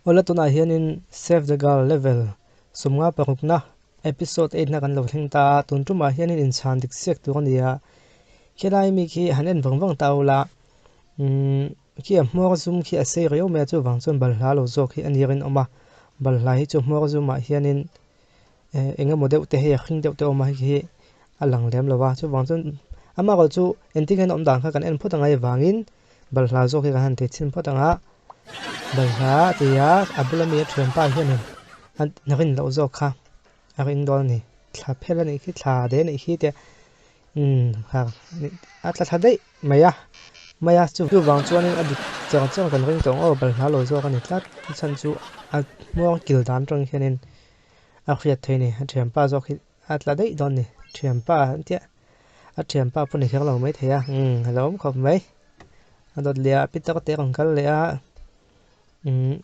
Awle tunah hianin Save the Girl level 56na episode 8 na kan lo thleng ta a, tun tumah hianin inchhan dik siak tur a ni a, khilai mi khi han en vang vang ta ula umm khi a hmawr zum khi a sei riau mai a chuvang chuan balhla lo zawk hi a ni rinawm a, balhla hi chu hmawr zumah hianin eh eng emaw deuh te hei a hring deuh te awm a hei khi a lang lem lo a chuvang chuan amaherawhchu chu engtin hian awm dan kha kan en phawt angai vangin balhla zawk hi kan han tih chhin phawt ang a balhla a ti a a bula mi a thianpa hianin a rin loh zawk kha a ring dawn a ni thla phel a nih khi thla de a nih khi te umm a tla thla daih mai a mai a chuvang chuanin a dik chang chang kan ring tawh ang aw balhla lo zawk a ni tlat a chhan chu a hmuang kil dan atang hianin a hriat theih a ni a thianpa zawk hi a tla daih dawn a ni thianpa an tia a thianpa pawh ni kher lo mai thei a umm a lo awm khawp mai a dawt leh ah pitar te a rawn kal leh a umm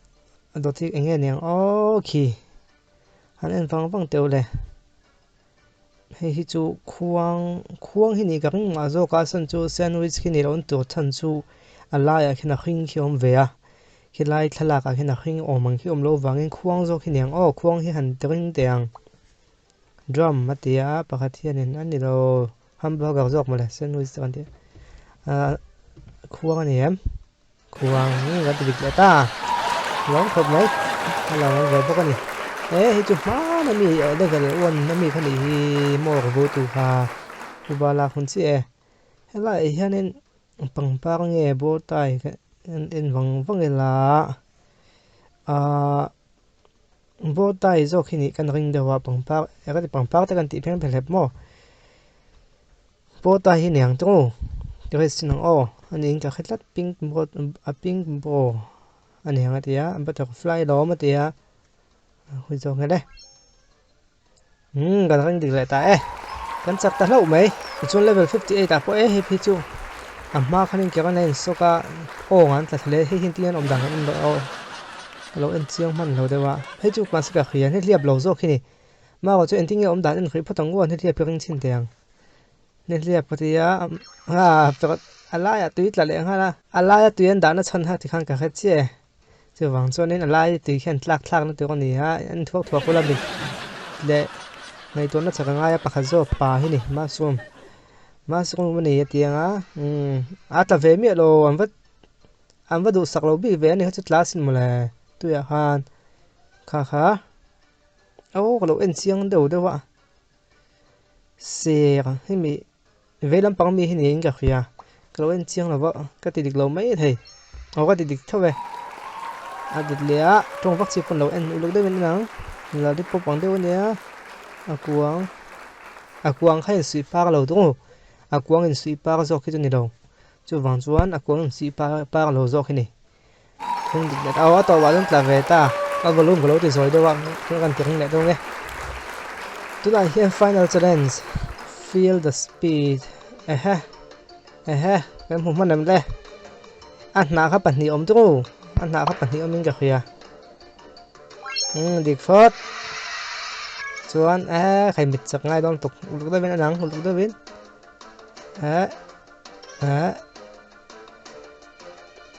a dawt hi eng nge niang aw khi han en vang vang teh u le. Hei hi chu khuang khuang hi nih ka ring mah zawk a chhan chu sandwich khi nih loh tur chhan chu a laiah khian a hring khi a awm ve a khilai thlalak ah khian a hring awm ang khi awm loh vangin khuang zawk hi niang aw khuang hi han ti ring teh ang drum a ti a pakhat hianin a ni lo hamburger zawk mawle sandwich te kan tih ah khuang a ni em. Khuang hi kan ti dik leh ta lawm khawp mai a lo awm ve bawk a ni e hei chu hman ami level one ami kha nih hi maw ka vu tu kha upa lak hun chiah e helaiah hianin pangpar nge bow tie en en vang vang ila ahh bow tie zawk hi nih kan ring deuh a pangpar eng emaw pangpar te kan tih pheng phelh maw. Pawta hi niang chu dress chu nang aw a niin ka hre tlat pink board a pink bow a ni ang a ti a butterfly lawm a ti a hawi zawk nghet e umm kan ring dik leh ta e kan chak ta hlauh mai tichuan level 58 ah pawh e hei phei chu a hma khanin ke rawn a insawk a awng an tla thla leh hei hi engtin nge an awm dan kan en loh aw ka lo en chiang hman lo deuh a hei chu mahse ka hria hei hliap lo zawk hi ni. Marawh chu engtin nge awm dan en hrih phawt ang u a hnihliap hi ring chhin teh ang. Hnihliap ka ti a, a laiah tui tla leh nghal a, a laia tui an dahna chhan kha tikhan ka hre chiah e. Chuvang chuanin a lai tui khian tlak thlakna tur a ni a, en thuak thuak ula mit leh ngaihtuahna chak a ngai a pakhat zawk pa hi ni mushroom mushroom a ni a ti ang a, umm a tla ve miah lo an va an va duhsak lo bik ve a ni kha chu tla sin mawle tuiah khan kha kha. Aw ka lo en chiang deuh deuh a ser hemi vei lampang mi hi niin ka hria ka lo en chiang lo va ka ti dik lo mai thei aw ka ti dik tho e a dik leh a tawng vak chi pawn lo en uluk deuhin en ang lollipop ang deuh ania a kuang a kuang kha insuih par lo deuh a kuang insuih par zawk hi chu ni lo chuvang chuan a kuang insuih par par lo zawk hi ni. Thing dik leh aw a tawpah chuan tla ve ta a volume ka lo ti zawi deuh a thil kan ti ring leh deuh nge tunah hian final challenge feel the speed ehe ehe kan hmu hman em le a hnah kha pahnih awm chu a hnah kha pahnih awmin ka hria umm dik phawt chuan eh khai mit chak ngai dawn tuk uluk deuhin a nang uluk deuhin eh eh.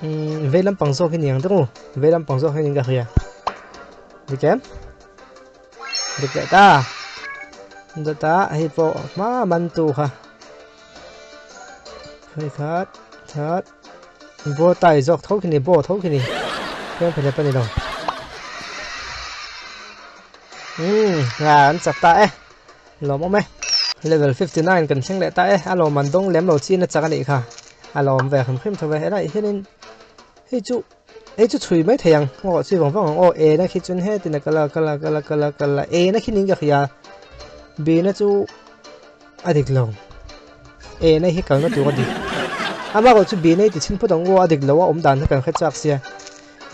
Umm vei lampang zawk hi niang deuh vei lampang zawk hian in ka hria dik em dik leh ta dawt a hei pawh hma man tu kha hei khat that bow tie zawk tho khi ni bow tho khi ni heng phelep a ni lo umm nga an chak ta e. Lawm awm e. Level 59 kan thleng leh ta e. A lawm an dawng lem lo chin a chak a nih kha. A lawm ve hrim hrim tho ve. Helai hianin hei chu hei chu chhui mai thei ang. Aw chhui vang vang ang. Aw e na khi chuan hetin a kal a kal a kal a kal a kal a. E na khi niin ka hria. B na chu a dik lo. E na hi kalna tur a dik. Amaherawh chu B na hi ti chhin phawt ang u a dik lo a awm dan kha kan hre chak sia.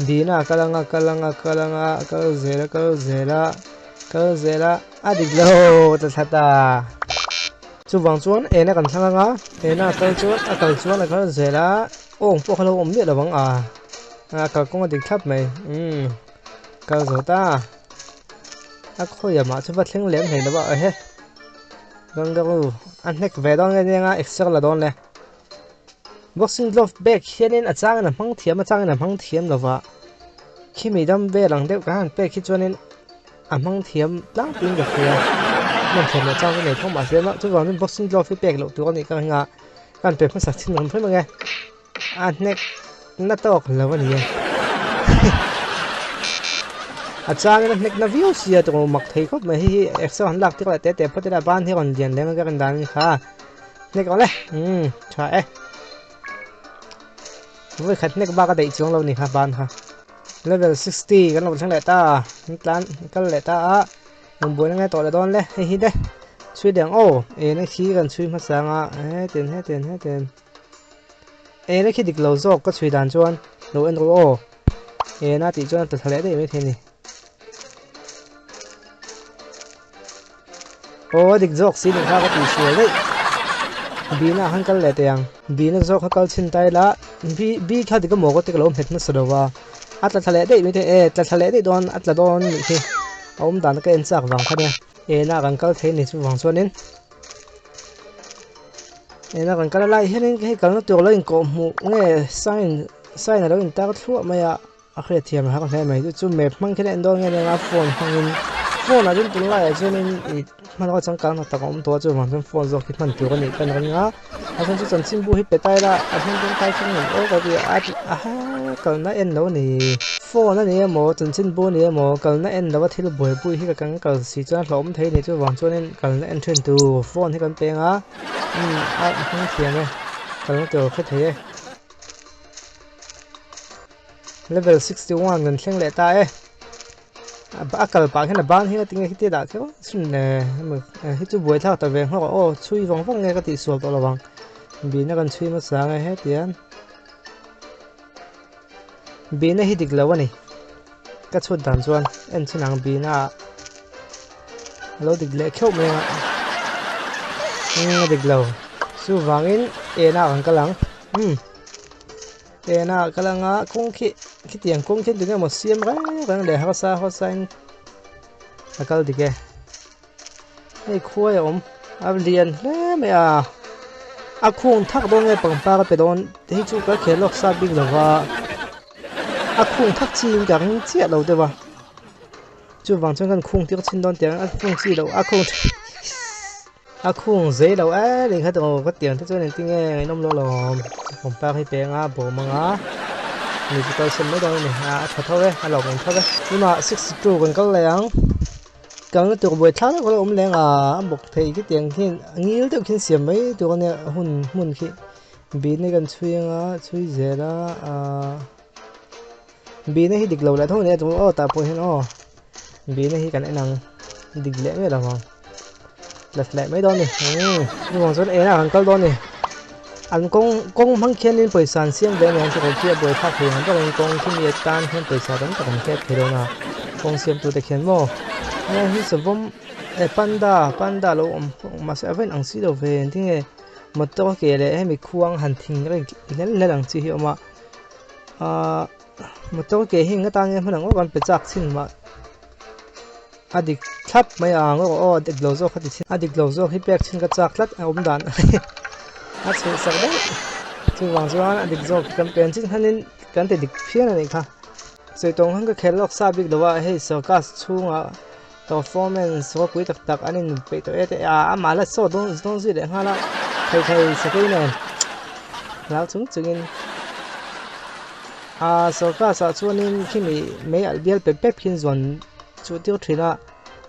B na a kal ang a kal ang a kal ang a kal zel a kal zel a kal zel a a dik lo ta thla ta. Chuvang chuan ena kan thlang ang a ena a kal chuan a kal chuan a kal zel a awng pawh kha lo awm miah lo ang a a kalkawng a dik thlap mai umm kal zo ta a khawiah mah chu va thleng lem hlei lo a ehe kangaroo a hnek ve dawn nge nia exer la dawn le. Boxing glove bag hianin a changin a hmang thiam a changin a hmang thiam lo va. Khimi dam vel ang deuh kan han pek hi chuanin a hmang thiam tlangpuiin ka hria. Hman thiam loh chang chu nei tho mahse mah chuvangin boxing glove hi pek loh tur a nih ka ring a, ka han pe hmasa chin awm hrim ang e. A hnek na tawk lo a ni e. A changin a hnek na viau sia tur mak thei khawp mai hei hi exer han lak tir leh teh teh phawt ila ban hi a rawn lian leng a ka rin dan kha. Hnek awle umm tha e. Vawi khat hnek bak a daih chuang lo ni kha ban kha. Level 60 kan lo thleng leh ta an tlan kal leh ta a eng buaina nge tawh leh dawn le hei hi te chhui leh ang aw ena khi kan chhui hmasa anga hetin hetin hetin ena khi dik lo zawk ka chhui dan chuan lo en rawh aw ena tih chuan a tla thla leh daih maithei a ni. Aw a dik zawk si nih kha ka tih sual daih. Bina ah khan kal leh teh ang. Bina zawk kha kal chhin ta ila B B kha dik emaw ka ti ka lo hmet hmasa lo va. A tla thla leh daih mai thei e tla thla leh daih dawn a tla dawn nih khi a awm dan ka en chak vang kha nia. Ena kan kal thei ni chuvang chuanin ena kan kal a lai hianin hei kalna tur lo inkawh hmuh nge sign sign a lo intar thluah mai a. A hriatthiam a har hle mai chu chu map hmang khian a en dawn nge nia phone hmangin phone ah chuan tunlai ah chuanin ih hmanraw changkang hna tak a awm tawh a chuvang chuan phone zawk hi hman tur a nih ka ring a a chhan chu chanchinbu hi pe ta ila a hming tawngtai thung ngei aw ka ti a a ha kalna en lo a ni phone a ni emaw chanchinbu a ni emaw kalna en lo a thil buaipui hi ka kan kal si chuan a hlauhawm thei a ni chuvang chuanin kalna en thin tur phone hi kan peng a umm a hmang thiam e kalna tur a hre thei e. Level 61 kan thleng leh ta e. A kal pah hian a ban hi tinge khi tia dah kher sin le hi chu buai thlak ta ve nghawk a aw chhui vang vang nge ka tih sual tawh lovang bina kan chhui hmasa nge hetian bina hi dik lo a ni ka chhut dan chuan en chhin ang bina a lo dik leh kheuh mai ang a dik lo chuvangin ena kan kal ang umm. Ena ah kal anga kawng khi khitiang kawng khi tunge maw siam reng reng leh harsa harsa in a kal dik e hei khuai a awm a lian hle mai a a khung thak dawn nge pangpar a pe dawn hei chu ka khel lawk sa bik lova a khung thak chi in ka ring chiah lo deuh a chuvang chuan kan khung tir chhin dawn tiang a khung chi loh a khung A khung zei lo e leh kha tawh ka tiang te chuan engtin nge ngaihnawm lo lawm pawmpang hi peng a bawm ang a mi chu kalsawn mai dawn a ni a tha tho e a lawmawm tho e tunah 62 kan kal leh ang kalna tur buai thlak deuh kha a awm leng a a bawk thei khi tiang khian a ngil deuh khian siam mai tur a nia hun hmun khi bihna kan chhui ang a chhui zel a ahh bihna hi dik lo leh tho a ni a aw tah pawh hian aw. Bina hi kan en ang dik leh mai lo ang la leh mai dawn ni umm chuvang chuan enah kan kal dawn ni an kawng kawng hmang khianin pawisa an siam ve a ni ang chu kawng khi a buai thlak thei ang bawkin kawng khi mi atan hian pawisa tam tak an hlet thei dawn a kawng siam tute khian maw heng hi savawm eh panda panda lo awm mahse a va in ang si lo ve engtin nge motor ke leh hemi khuang han thing reng hlel hlel ang chi hi a awm a ahh. Motor ke hi enga tan nge hman ang aw kan pe chak chin mah a dik thlap mai ang aw aw a dik lo zawk kha ti chin a dik lo zawk hi pek chin ka chak tlat a awm dan a chhuh sak daih chuvang chuan a dik zawk kan pen chin khanin kan ti dik phian a nih kha sawi tawng khan ka khel lawk sa bik lo a hei circus chhungah performance ropui tak tak an in peih tawh e te a amah la saw dawn dawn zui leh nghal a thei thei sakei nen hlau chung chungin. Ahh circus ah chuanin khimi mei alh bial pep pep khian zuan chuh tir thin a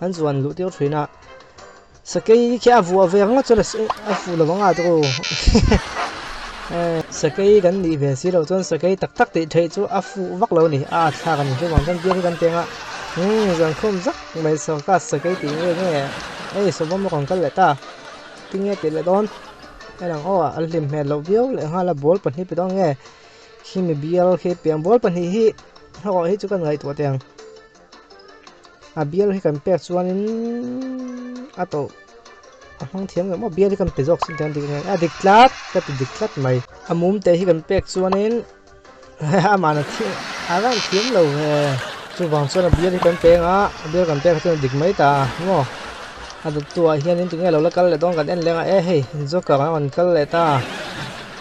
an zuan luh tir thin a sakei khi a vuah ve ringawt chuan a fuh lo ang a chu sakei kan nih ve si loh chuan sakei tak tak tih theih chu a fuh vak lo a ni a thlak a ni chuvang chuan bial hi kan teng a umm zuan khawm zak mai circus sakei tih nge nge hei sawmawm a rawn kal leh ta tinge tih leh dawn en ang aw a hlim hmel loh viau leh nghal a ball pahnih pe dawn nge. Khi mi bial khi piang bawl pahnih hi hawh hi chu kan ngaihtuah teh ang a bial hi kan pek chuanin a tawh a hmang thiam ngem aw bial hi kan pe zawk sin teh ang a dik tlat ka ti dik tlat mai a mum te hi kan pek chuanin amah a thi a ran thiam lo ve chuvang chuan a bial hi kan peng a a bial kan pek chuan a dik mai ta maw a dawttuah hianin tinge lo la kal leh dawn kan en leng a e hei joker a rawn kal leh ta.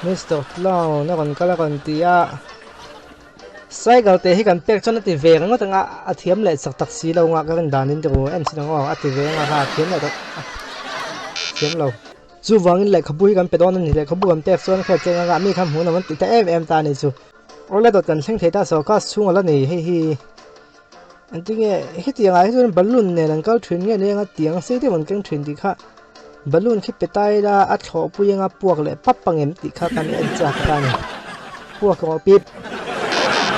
Mister Clown a rawn kal a rawn ti a. Cycle te hi kan pek chuan a ti ve ringawt ang a, a thiam leh chak tak si lo anga ka rin danin ti ru en chin ang aw, a ti ve anga kha a thiam leh tak a thiam lo. Chuvangin lehkhabu hi kan pe dawn a ni, lehkhabu kan pek chuan kha cheng anga mi kha hmuh nuam an ti ta em em ta a ni chu. Awle dawt kan thleng thei ta sawrkar chhung a la nei hei hi engtinge hetiang ah hi chuan balloon nen an kal thin nge nia tiang sei deuh an keng thin tih kha balloon khi pe ta ila a thlawhpui anga puak leh pap ang em tih kha kan en chak ta a ni puak erawh pip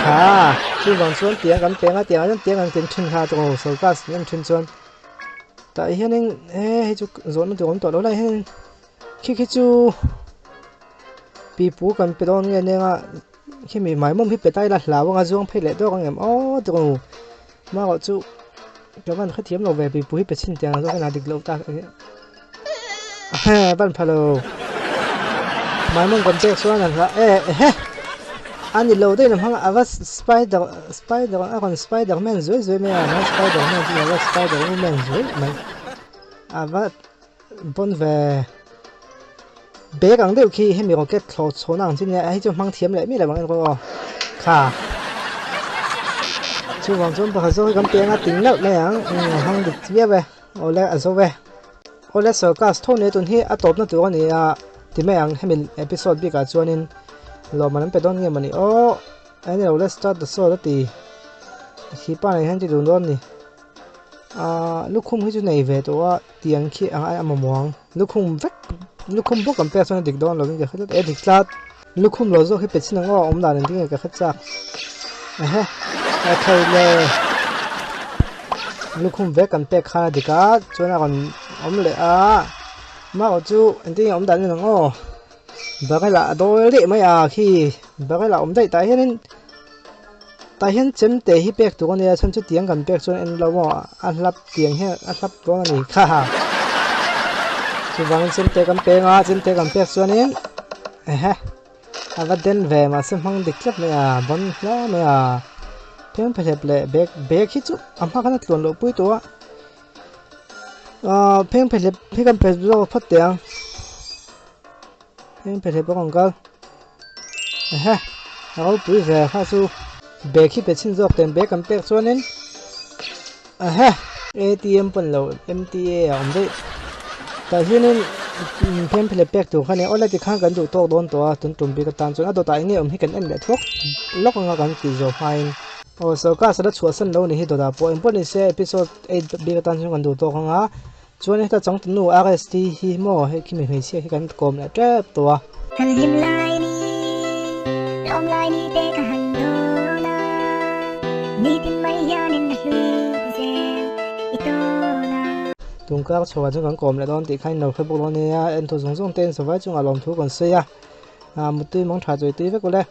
kha chuvang chuan tiang kan peng a tiang ah chuan tiang an keng thin kha chuan sawrkar an en thin chuan tah hianin he hei chu zawhna tur awm tawh lo lai hianin khi khi chu pipu kan pe dawn nge nia khimi maimawm hi pe ta ila hlau anga zuang phei leh dawk ang em aw tih ang marawh chu ka van hrethiam lo ve pipu hi pe chhin tiang zawk ina dik loh tak a ban pha lo maimawm kan pek chuan a hla e ehe a ni lo daih hmang a va spider spider a rawn spider man zuai zuai mai a spider man chu a va spider woman zuai mai a va Pawn ve bag ang deuh khi hemi rocket thlawh chhuahna ang chi nia hei chu hmang thiam leh miah lo ang enkawl aw kha chuvang chuan pakhat zawk hi kan piang a ting nalh mai ang a hmang dik viau e awle a zo e awle circus tho nia tun hi a tawpna tur a ni a ti mai ang hemi episode bikah chuanin lawmman an pe dawn nge mawni aw a ni lo let's start the show a ti khi pa nei hian ti dun dawn ni. Ahh lukhum hi chu nei ve tawh a tiang khi ang a mamawh ang lukhum vek lukhum bawk an pek chuan a dik dawn lovin ka hre tlat e dik tlat lukhum lo zawk hi pe chin ang aw awm dan engtin nge ka hre chak ehe a thei le lukhum vek an pek khan a dik a chuan a rawn awm leh a marawh chu engtin nge awm dan en ang aw barrel ah a dawl daih mai a khi barrel ah awm daih tah hianin. Tah hian chemte hi pek tur a nia chhan chu tiang kan pek chuan en lo maw a hlap tiang hian a hlap dawn a ni kha chuvangin chemte kan peng a chemte kan pek chuanin ehe a va den ve mahse hmang dik tlat mai a bawn hle mai a pheng phehlep leh bag bag hi chu a hma khan a tluan loh pui tawh a ah pheng phehlep hi kan pe zawk phawt teh ang pheng phehlep a rawn kal. Ehe a ropui ve kha chu bag hi pe chhin zawk ten bag kan pek chuanin ehe atm pawn lo mta a awm daih tah hianin phemphele pek tur kha nia awle tikhan kan duh tawk dawn tawh a tun tum bik atan chuan a dawtah eng nge awm hi kan en leh thuak lawk anga kan tih zawh hmain aw sorkar sala chhuahsan lo ni hi dawtah pawh engpawh ni se episode eight bik atan chuan kan duh tawk anga Chuan heta changtunu RST hi maw hei khi mi hmeichhia khi kan kawm leh tep tawh a. Han hlim lai ni, lawm lai ni te ka han dawn a, nitin mai hianin a hlui zel i tawn a. Tungkar chhuah chuan kan kawm leh dawn tih kha in lo hre bawk lo ania, enthu zawng zawng te in savai chungah lawmthu kan sawi a, mutui mang tha chawi tui vek ule.